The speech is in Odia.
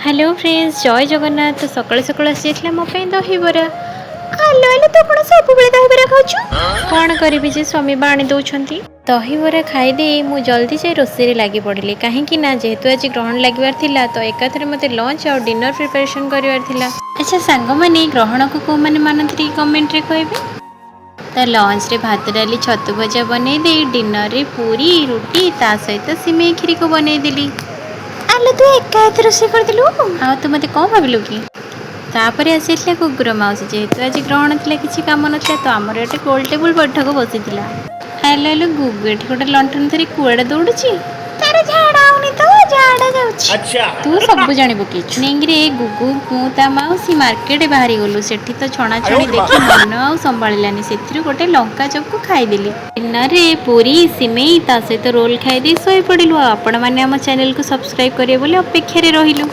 ହ୍ୟାଲୋ ଫ୍ରେଣ୍ଡସ୍, ଜୟ ଜଗନ୍ନାଥ। ସକାଳୁ ସକାଳୁ ଆସିଯାଇଥିଲା ମୋ ପାଇଁ ଦହିବରା। ଆଲୋ ଆଲୋ, ତୁ କ'ଣ ସବୁବେଳେ ଦହିବରା ଖାଉଛୁ? କ'ଣ କରିବି ଯେ, ସ୍ୱାମୀ ବା ଆଣି ଦେଉଛନ୍ତି। ଦହିବରା ଖାଇଦେଇ ମୁଁ ଜଲ୍ଦି ଯାଇ ରୋଷେଇରେ ଲାଗି ପଡ଼ିଲି, କାହିଁକି ନା ଯେହେତୁ ଆଜି ଗ୍ରହଣ ଲାଗିବାର ଥିଲା, ତ ଏକାଥରେ ମୋତେ ଲଞ୍ଚ ଆଉ ଡିନର ପ୍ରିପାରେସନ୍ କରିବାର ଥିଲା। ଆଚ୍ଛା ସାଙ୍ଗମାନେ, ଗ୍ରହଣକୁ କେଉଁମାନେ ମାନନ୍ତି, ଟିକେ କମେଣ୍ଟରେ କହିବେ। ତ ଲଞ୍ଚରେ ଭାତ, ଡାଲି, ଛତୁ ଭଜା ବନେଇ ଦେଇ ଡିନରରେ ପୁରୀ, ରୁଟି, ତା ସହିତ ସିମେଇ କ୍ଷୀରିକୁ ବନେଇଦେଲି। ଆଲୋ, ତୁ ଏକା ଏତେ ରୋଷେଇ କରିଦେଲୁ? ଆଉ ତୁ ମୋତେ କ'ଣ ଭାବିଲୁ କି? ତାପରେ ଆସିଯାଇଥିଲା କୁକୁର ମାଉସୀ। ଯେହେତୁ ଆଜି ଗ୍ରହଣ ଥିଲା, କିଛି କାମ ନଥିଲା, ତ ଆମର ଏଠି ଗୋଲ ଟେବୁଲ ବୈଠକ ବସିଥିଲା। ଆଲୋ ଆଲୋ, ଗୁଗୁ ଏଠି ଗୋଟେ ଲଣ୍ଠନ ଧରି କୁଆଡ଼େ ଦୌଡ଼ୁଛି? ତାର ଝାଡ଼ା ହଉନି ତ ଝାଡ଼ା ଯାଉଛି। ତୁ ସବୁ ଜାଣି ପକେଇଛୁ। ଇଭିନିଂରେ ଗୁଗୁ, ମୁଁ, ତା ମାଉସୀ ମାର୍କେଟ ବାହାରି ଗଲୁ। ସେଠି ତ ଛଣାଛଣି ଦେଖି ମନ ଆଉ ସମ୍ଭାଳିଲାନି। ସେଥିରୁ ଗୋଟେ ଲଙ୍କା ଚପକୁ ଖାଇଦେଲି। ଡିନରରେ ପୁରୀ, ସିମେଇ, ତା ସହିତ ରୋଲ ଖାଇଦେଇ ଶୋଇପଡ଼ିଲୁ। ଆଉ ଆପଣମାନେ ଆମ ଚ୍ୟାନେଲକୁ ସବସ୍କ୍ରାଇବ୍ କରିବେ ବୋଲି ଅପେକ୍ଷାରେ ରହିଲୁ।